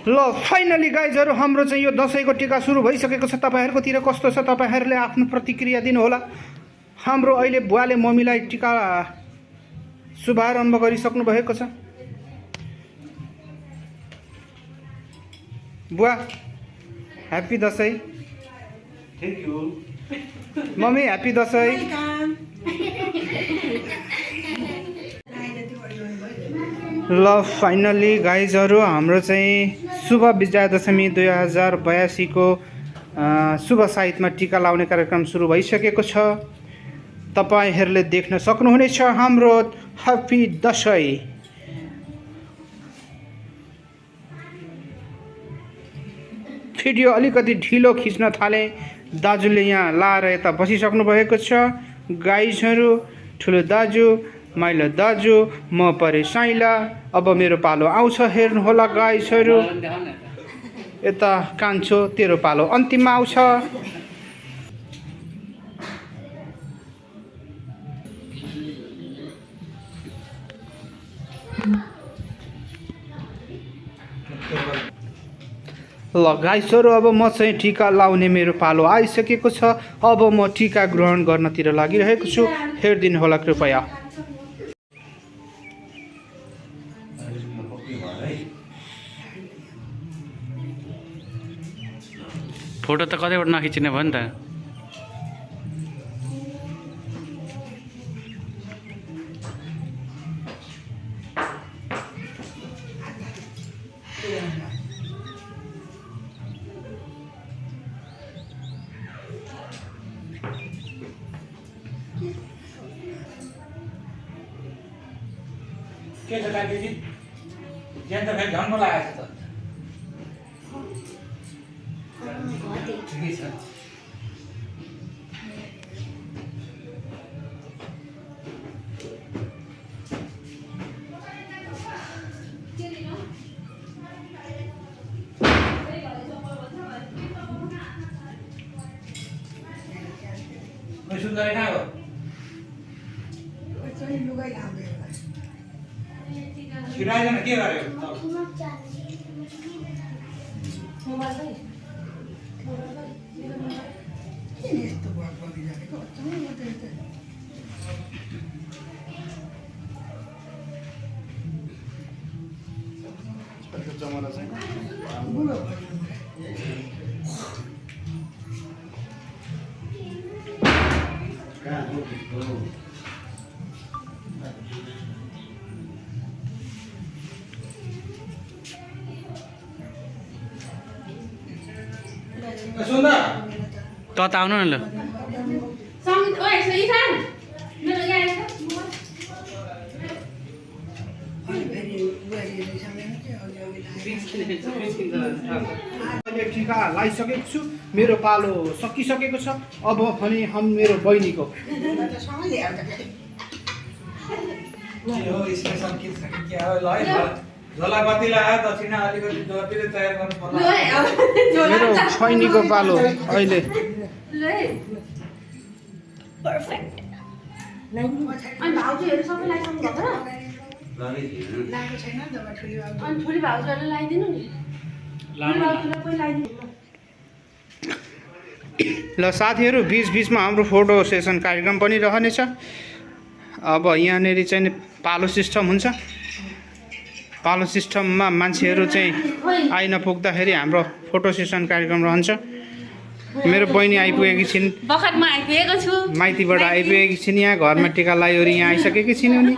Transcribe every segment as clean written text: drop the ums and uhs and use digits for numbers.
ल फाइनली गाइजहरु हाम्रो चाहिँ यो दशैंको टीका सुरु भइसकेको छ। तपाईहरुकोतिर कस्तो छ तपाईहरुले आफ्नो प्रतिक्रिया दिनु होला। हाम्रो अहिले बुवाले मम्मीलाई टीका शुभारम्भ गरिसक्नु भएको छ। बुवा happy Dashain. Thank you mummy happy Dashain. ल फाइनली गाइजहरु हाम्रो चाहिँ शुभ विजयादशमी 2082 को शुभ साहित्यमा टीका लाउने कार्यक्रम सुरु भइसकेको छ। तपाईहरुले देख्न सक्नुहुनेछ हाम्रो ह्यापी दशैं। भिडियो अलिकति ढिलो खिच्न थाले, दाजुले यहाँ लाएर यता बसिसक्नु भएको छ। गाइजहरु ठुलो दाजु माइलो दाजु म परे साइला। अब मेरो पालो आउँछ, हेर्नु होला गाइजहरु। यता कान्छो तेरो पालो अन्तिममा आउँछ। ल गाइजहरु अब म चाहिँ टीका लाउने मेरो पालो आइसकेको छ। अब म टीका ग्रहण गर्नतिर लागिरहेको छु, हेर्दिनु होला कृपया। फोटो त कतैबाट नखिचिने भयो नि त। के छ दाजुजी? ज्यान त फेरि झन् लागेको छ त। ठिकै छ। सुन्दर कहाँ हो? छिराइकन के गर्यो? सुन्दर त आउनु न ल। मैले टीका लाइसकेको छु, मेरो पालो सकिसकेको छ। अब भने मेरो बहिनीको। के हो स्पेशल के छ कि क्या हो? ल है झोला बत्ती लगायो, दक्षिणा अलिकति जोरतिरै तयार गर्नु पर्ला। मेरो बहिनीको पालो अहिले। पर्फेक्ट। अनि भाउजूहरू सबै लाइसक्नु भएको र? लाएको छैन दबा ठुली भाउजू। अनि ठुली भाउजूहरूलाई लाइदिनु नि। ठुली भाउजूलाई कोही लाइदिनु। ल साथीहरु, बीच-बीचमा हाम्रो फोटो सेसन कार्यक्रम पनि रहनेछ। अब यहाँनेरि चाहिँ पालो सिस्टम हुन्छ। पालो सिस्टममा मान्छेहरू चाहिँ आइ नपुग्दाखेरि हाम्रो फोटो सेसन कार्यक्रम रहन्छ। मेरो बहिनी आइपुगेकी छिन्, बखतमा आइपुगेको छु। माइतीबाट आइपुगेकी छिन्। यहाँ घरमा टीका लाइवरी यहाँ आइसकेकी छिन्। उनी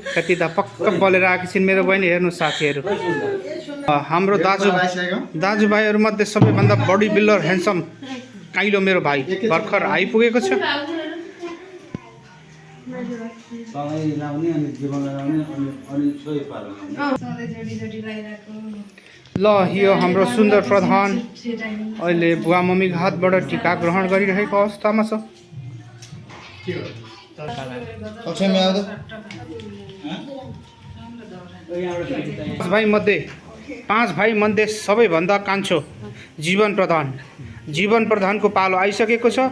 कति त पक्क बोलेर आएकी छिन्। मेरो बहिनी हेर्नु साथीहरु, हाम्रो दाजुभाइहरू मध्ये सबैभन्दा बडी बिल्डर ह्यान्डसम काइलो मेरो भाइ भर्खर आइपुगेको छ। ल यो हाम्रो सुन्दर प्रधान अहिले बुवा मम्मीको हातबाट टीका ग्रहण गरिरहेको अवस्थामा छ। पाँच भाइ मध्ये सबैभन्दा कान्छो जीवन प्रधानको पालो आइसकेको छ।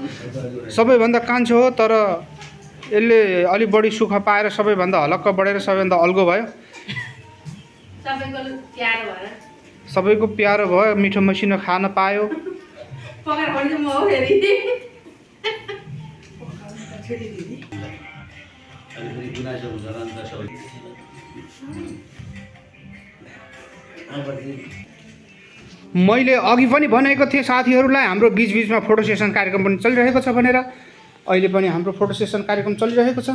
सबैभन्दा कान्छो हो, तर यसले अलि बढी सुख पाएर सबैभन्दा हलक्क बढेर सबैभन्दा अल्गो भयो। सबैको प्यारो भयो, मिठो मसिनो खान पायो। पकाएर पनि म हो फेरि छोरी दिदी अलिकति गुनासो हुन्छ र अन्त सबै मैले अघि पनि भनेको थिएँ साथीहरूलाई हाम्रो बिचबिचमा फोटो सेसन कार्यक्रम पनि चलिरहेको छ भनेर। अहिले पनि हाम्रो फोटो सेसन कार्यक्रम चलिरहेको छ।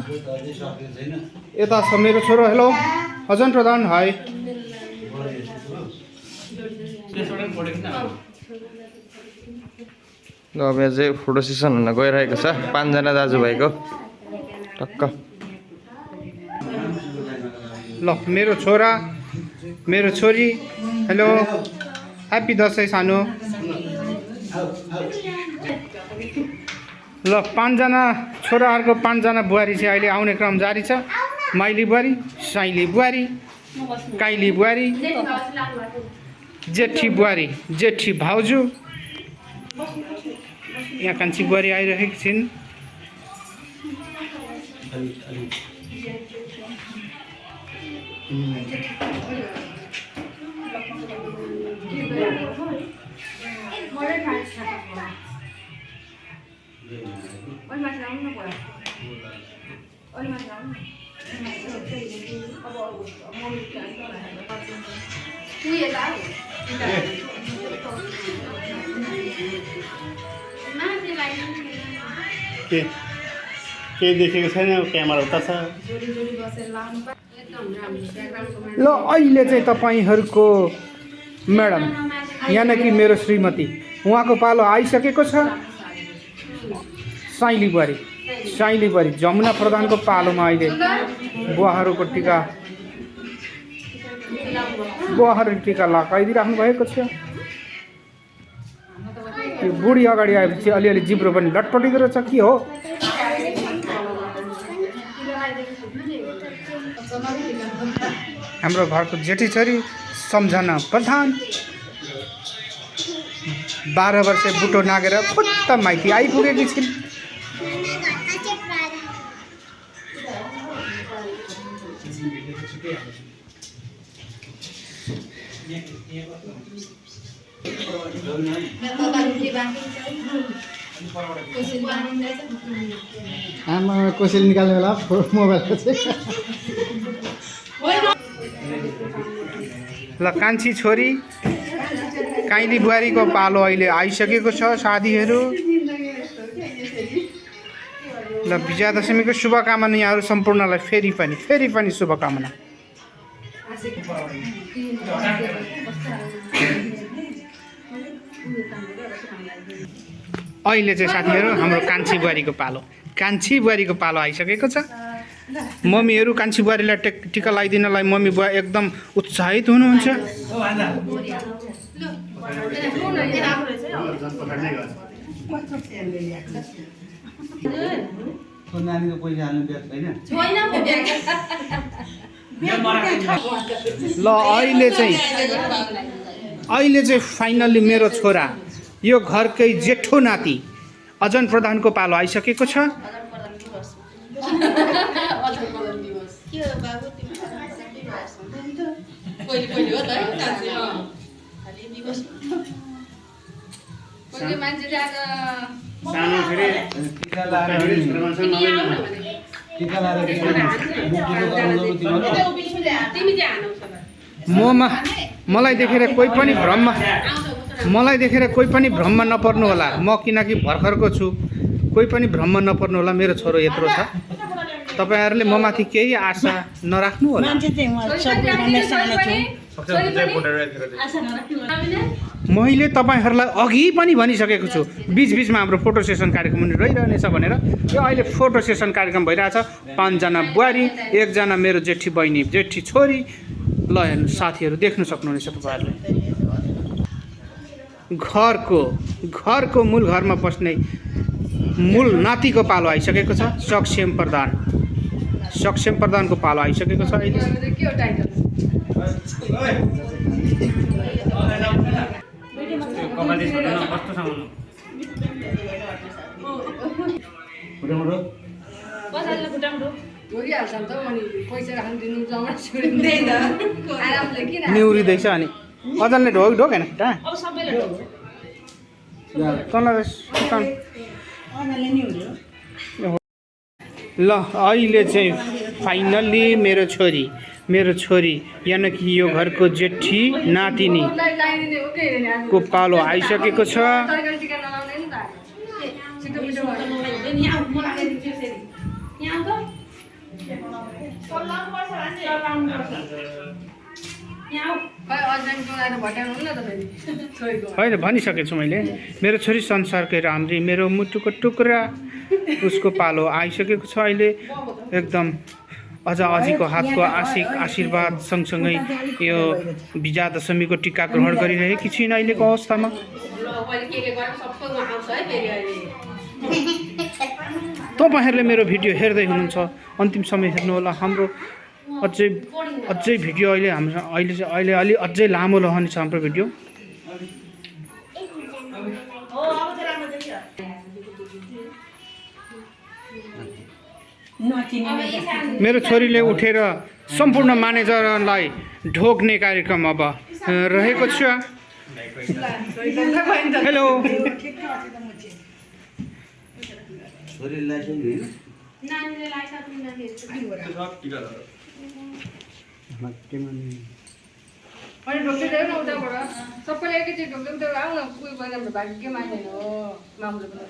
यता छ मेरो छोरो। हेलो अजन प्रधान, हाई। ल अब यहाँ चाहिँ फोटो सेसन हुन गइरहेको छ 5 जना दाजुभाइको टक्क। ल मेरो छोरा, मेरो छोरी। हेलो, ह्याप्पी दसैँ सानो। ल 5 जना छोराहरूको 5 जना बुहारी चाहिँ अहिले आउने क्रम जारी छ। माइली बुहारी, साइली बुहारी, काइली बुहारी, जेठी बुहारी, जेठी भाउजू। यहाँ कान्छी बुहारी आइरहेकी छिन्। केही देखेको छैन, क्यामेरा उता छ। ल अहिले चाहिँ तपाईँहरूको म्याडम यानि कि मेरो श्रीमती उहाँको पालो आइसकेको छ। साइली बुहारी, साइली बुहारी जमुना प्रधानको पालोमा अहिले बुहाहरूको टिका लगाइदिइराख्नु भएको छ। यो बुढी अगाडि आएपछि अलिअलि जिब्रो पनि लटपटिँदो रहेछ, के हो? हाम्रो घरको जेठी छोरी सम्झना प्रधान 12 वर्ष बुटो नागेर फुत्त माइती आइपुगेकी छिन्। आमा कसैले निकाल्ने बेला मोबाइलको चाहिँ ल कान्छी छोरी काइली बुहारीको पालो अहिले आइसकेको छ साथीहरू। ल विजयादशमीको शुभकामना यहाँहरू सम्पूर्णलाई फेरि पनि शुभकामना। अहिले चाहिँ साथीहरू हाम्रो कान्छी बुहारीको पालो आइसकेको छ। मम्मीहरू कान्छी बुहारीलाई टिका लगाइदिनलाई मम्मी बुवा एकदम उत्साहित हुनुहुन्छ। नानीको पैसा हाल्नु ब्याग छैन। ल अहिले चाहिँ फाइनल्ली मेरो छोरा यो घरकै जेठो नाति अजन प्रधानको पालो आइसकेको छ। मलाई देखेर कोही पनि भ्रममा नपर्नु होला। म किनकि भर्खरको छु, कोही पनि भ्रममा नपर्नु होला। मेरो छोरो यत्रो छ, तपाईँहरूले ममाथि केही आशा नराख्नु होला। मैले तपाईँहरूलाई अघि पनि भनिसकेको छु बिचबिचमा हाम्रो फोटो सेसन कार्यक्रम पनि रहिरहनेछ भनेर। यो अहिले फोटो सेसन कार्यक्रम भइरहेछ। 5 जना बुहारी, 1 जना मेरो जेठी बहिनी, जेठी छोरी। ल हेर्नु साथीहरू, देख्नु सक्नुहुनेछ तपाईँहरूले घरको मूल घरमा बस्ने मूल नातिको पालो आइसकेको छ। सक्षम प्रधानको पालो आइसकेको छ अहिले। निहुरिँदैछ अनि अजनले ढोकेन कहाँ अब सबैले ढोक्छ तँलाई सुताउनु। अनाले नि हुने हो ल अहिले चाहिँ फाइनल्ली मेरो छोरी यानि कि यो घरको जेठी नातिनी को पालो आइसकेको छ। यहाँ म लगाइदिन्छु यसरी यहाँ आऊ त चलाउनुपर्छ भने चलाउनुपर्छ यहाँ आऊ होइन भनिसकेको छु मैले मेरो छोरी संसारकै राम्री मेरो मुटुको टुक्रा उसको पालो आइसकेको छ अहिले एकदम अझ अझीको हातको आशीर्वाद सँगसँगै यो विजया दशमीको टिका ग्रहण गरिरहेकी छिन् अहिलेको अवस्थामा। तपाईँहरूले मेरो भिडियो हेर्दै हुनुहुन्छ अन्तिम समय हेर्नु होला। हाम्रो अझै भिडियो अहिले अलि अझै लामो रहनेछ हाम्रो भिडियो। मेरो छोरीले उठेर सम्पूर्ण म्यानेजरलाई ढोक्ने कार्यक्रम अब रहेको छ। हेलो अनि ढोक्दै जाऊ न उताबाट सबैले एकैचोटि ढोक्दै त आऊ न कोही भएन हाम्रो भाग्य मान्दैन हो मामले पनि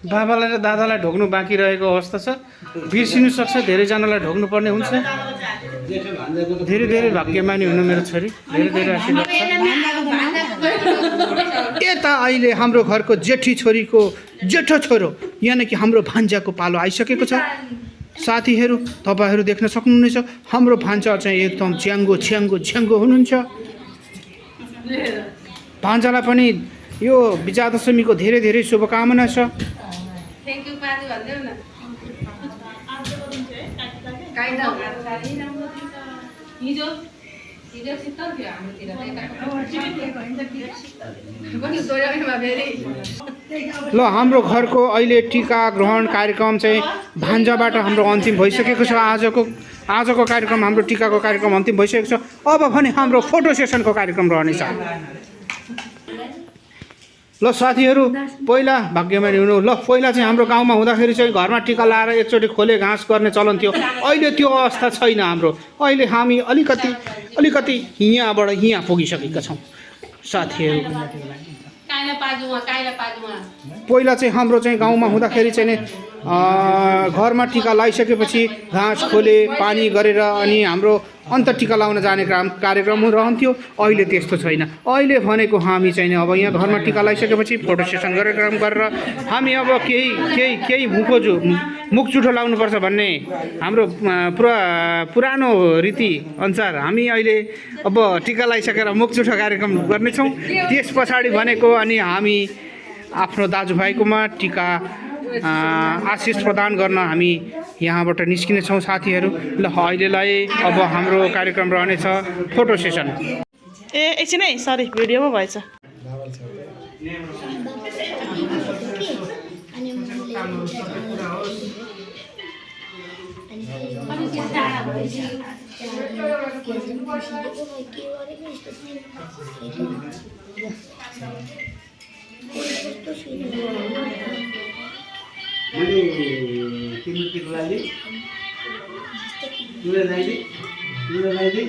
बाबालाई र दादालाई ढोक्नु बाँकी रहेको अवस्था छ। बिर्सिनु सक्छ, धेरैजनालाई ढोक्नु पर्ने हुन्छ। धेरै भाग्यमानी हुनु मेरो छोरी, धेरै आशीर्वाद छ। यता अहिले हाम्रो घरको जेठी छोरीको जेठो छोरो यानि कि हाम्रो भान्जाको पालो आइसकेको छ। साथीहरू तपाईँहरू देख्न सक्नुहुनेछ हाम्रो भान्जा चाहिँ एकदम छ्याङ्गो हुनुहुन्छ। भान्जालाई पनि यो विजया दशमीको धेरै शुभकामना छ। थ्याङ्क यू पाजी भन्देऊ न काइदा हिजो शीतल थियो हाम्रोतिर ल हाम्रो घरको अहिले टिका ग्रहण कार्यक्रम चाहिँ भान्जाबाट हाम्रो अन्तिम भइसकेको छ। आजको कार्यक्रम हाम्रो टिकाको कार्यक्रम अन्तिम भइसकेको छ। अब भने हाम्रो फोटो सेसनको कार्यक्रम रहनेछ। ल साथीहरू पहिला भाग्यमानी हुनु। ल पहिला चाहिँ हाम्रो गाउँमा हुँदाखेरि चाहिँ घरमा टिका लाएर एकचोटि खोले घाँस गर्ने चलन थियो। अहिले त्यो अवस्था छैन हाम्रो। अहिले हामी अलिकति यहाँ पुगिसकेका छौँ साथीहरू। पहिला चाहिँ हाम्रो चाहिँ गाउँमा हुँदाखेरि चाहिँ घरमा टिका लगाइसकेपछि घाँस खोले पानी गरेर अनि हाम्रो अन्त टिका लाउन जाने कार्यक्रम रहन्थ्यो। अहिले त्यस्तो छैन। अहिले भनेको हामी चाहिँ अब यहाँ घरमा टिका लगाइसकेपछि फोटो सेसन कार्यक्रम गरेर हामी अब केही मुखचुठो लाउनुपर्छ भन्ने हाम्रो पुरानो रीति अनुसार हामी अहिले अब टिका लगाइसकेर मुखचुठो कार्यक्रम गर्नेछौँ। त्यस पछाडि भनेको अनि हामी आफ्नो दाजुभाइकोमा टिका आशिष प्रदान गर्न हामी यहाँबाट निस्किनेछौँ साथीहरू। ल अहिलेलाई अब हाम्रो कार्यक्रम रहनेछ फोटो सेसन। एकछिन है, सरी भिडियोमा भएछ। मैले तिम्रो लागि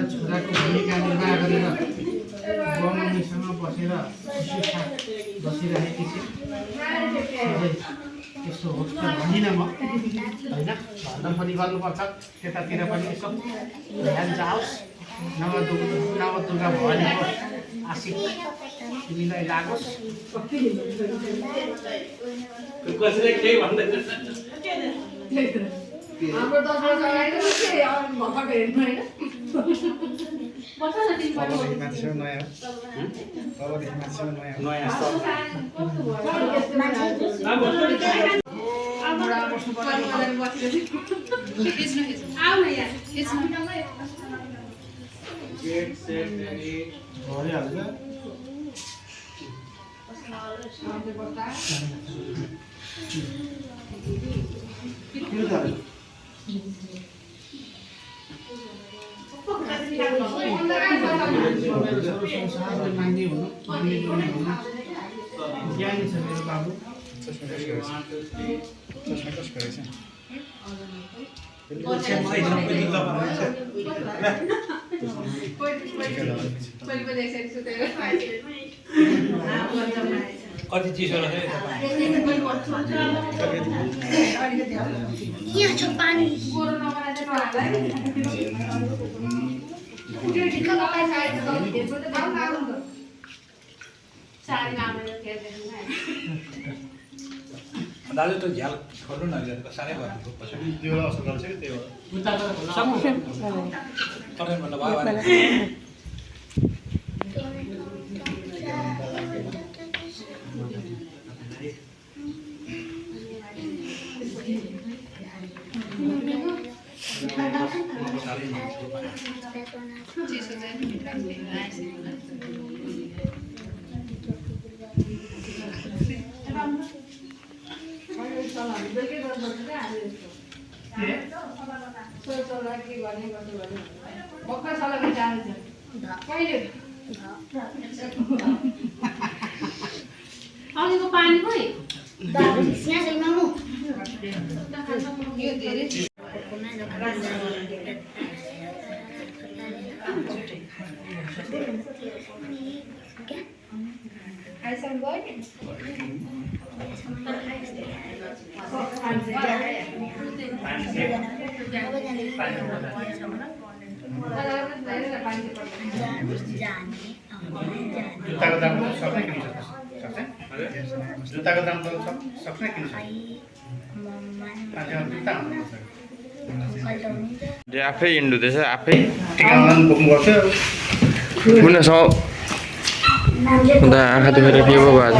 छोराको भूमिका निर्वाह गरेर बसिरहेकी थिए। त्यस्तो होस् त भन्दिनँ म होइन भन्न पनि गर्नुपर्छ त्यतातिर पनि यसो ध्यान जाओस् नवदुर्गा भवानीको आशीर्वाद तिमीलाई लागोस् कसैले केही भन्दैन हाम्रो 10 वर्ष अगाडि त के भक्कट हेर्नु हैन ज्ञानी छ मेरो बाबु कति चिसो रहेछ यहाँ छ पानी दाजु त झ्याल छोड्नु न साह्रै गर्नु त्यो असर गर्छ कि त्यही तपाईँबाट भयो भने अघिको पानी खोइ यहाँ छैन म यो धेरै जुत्ताको दाम त सक्नै किन्छ जुत्ताको दाम त सक्नै किन्छ जुत्ता आफै हिँड्दैछ आफै टिका लगाउनु बोक्नुपर्छ हुन उता आँखा दुखेर के भयो आज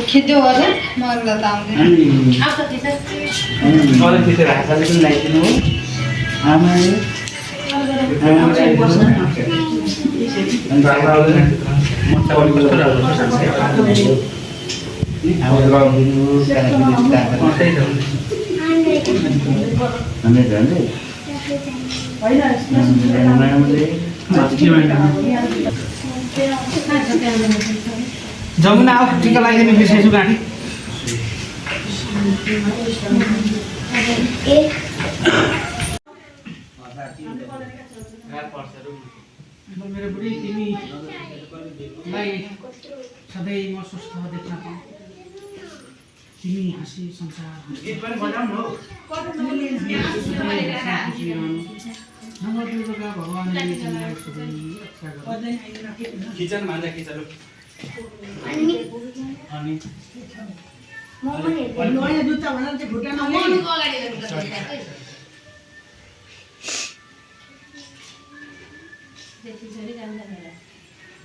खिच्यो होला मलाई त जमुना आऊ टिका लगाइदिनु बिर्सेछु गाडी मेरो बुढी तिमीलाई सधैँ म स्वस्थ देख्न पाऊँ तिमी हाँसी संसार नवदुर्गा भगवानले तिमीलाई सधैँ रक्षा गरोस्। किचन मान्छे किचन अनि नयाँ जुत्ता भनेर चाहिँ खुट्टामा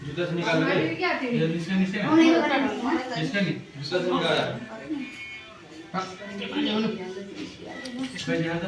जुत्ता से निकाल दे क्या तिमी ये इसका नीचे है इसका नहीं जुत्ता से निकाल कहिले आउनु कहीं यहाँ